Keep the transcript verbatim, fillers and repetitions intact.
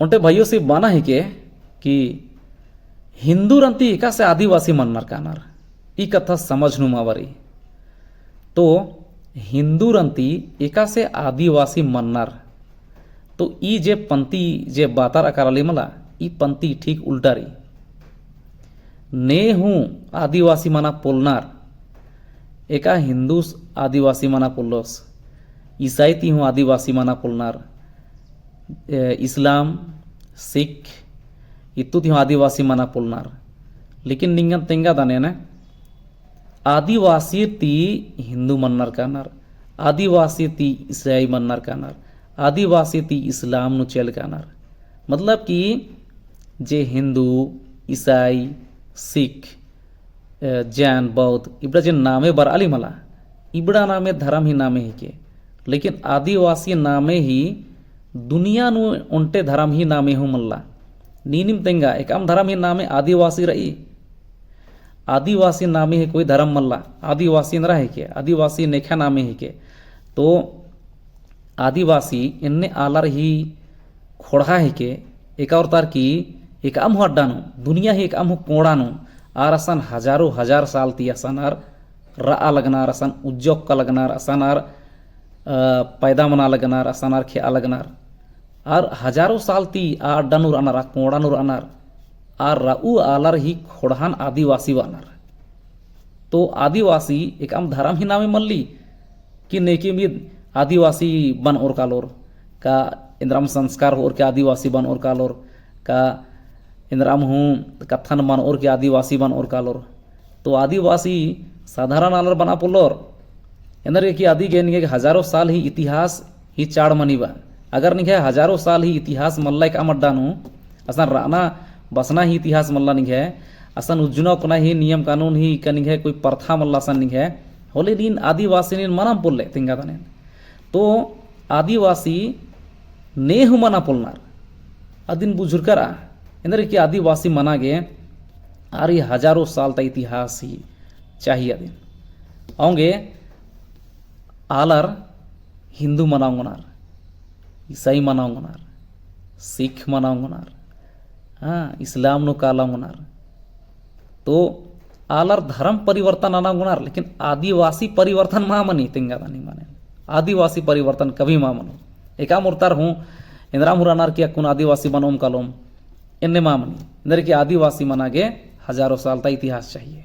ओन्टे भइयो से बअना हिके कि हिन्दूर अन्ती एकासे आदिवासी मन्नर कानर, ई कत्था समझ नू मा बरई। तो हिन्दूर अन्ती एकासे आदिवासी मन्नर, तो ई जे पंती जे बातार अकाराली मला, ई पंती ठीक उल्टा रई। ने हूँ आदिवासी मना पोल्लनर, एका हिन्दूस आदिवासी मना पोल्लोस, ईसाई ती हूँ आदिवासी मना पोल्लनर, ए, इस्लाम, सिख, इत्तु ती हूँ आदिवासी मना पोल्लनर। लेकिन निंगन तेंगा दनेन, आदिवासी ती हिन्दू मन्नर कानर, आदिवासी ती ईसाई मन्नर कानर, आदिवासी ती इस्लाम नू चेल कानर। मतलब कि जे हिन्दू, ईसाई, सिख, अ, जैन, बौद्ध, इबड़ा जे नामे बरआली मला, इबड़ा नामे धरम ही नामे हिके। लेकिन आदिवासी नामे ही दुनिया नू ओन्टे धरम ही नामे हूँ मल्ला। नीनिम तेंगा, एकअम धरम ही नामे आदिवासी रई। आदिवासी नामे ही कोई धरम मल्ला। आदिवासी एन्दरा हिके, आदिवासी नेखा नामे हिके। तो आदिवासी एन्ने आलर ही खोड़हा हिके, एका ओर्तर की एकअम हूँ अड्डा नू, दुनिया ही एकअम हूँ कोड़ा नू, आर असन हजारों हजार साल ती असन आर रआ लगनर, असन उज्जोक्का लगनर, असन आर, अ, पैदा मना लगनर, असन आर खेआ लगनर। आर हजारों साल ती आ अड्डा नू रअनर, आ कोड़ा नू रअनर, आर रऊ आलर ही खोड़हन आदिवासी बअनर। तो आदिवासी एकअम धरम ही नामे मल्ली कि नेके ईद आदिवासी बनओर कालोर, का एन्दरम संस्कार होओर के आदिवासी बनओर कालोर, का एन्दरम हूँ कत्थन मनओर के आदिवासी बनओर कालोर। तो आदिवासी साधारण आलर बना पोल्लोर। एन्देरगे कि अदिगे निंग्है हजारों साल ही इतिहास ही चाड़ मनी बा। अगर निंग्है हजारों साल ही इतिहास मल्ला एकअम अड्डा नू, असन रअना बसना ही इतिहास मल्ला निंग्है, असन उज्जना ओक्कना ही नियम कानून ही का निंग्है कोई प्रथा मल्ला असन निंग्है, होले नीन आदिवासी नीन मनाम पोल्ले तेंगा दनेन। तो आदिवासी ने हूँ मना पोल्लनर। अदिन बुझुरका रआ। एन्देरगे कि आदिवासी मना गे आर ही हजारों साल ता इतिहास ही चाहिए अदिन। औंगे आलर हिन्दू मना ओंगनर, ईसाई मना ओंगनर, सिख मना ओंगनर, हाँ, इस्लाम नू काला ओंगनर। तो आलर धरम परिवर्तन नना ओंगनर, लेकिन आदिवासी परिवर्तन मा मनी तेंगा दनी माने। आदिवासी परिवर्तन कभी मा मनो। एकअम ओर्तर हूँ, एन्दरम हूँ रअनर कि अक्कुन आदिवासी बनओम कालोम, एन्ने मा मनी। एन्देरगे कि आदिवासी मना गे हजारों साल ता इतिहास चाहिए।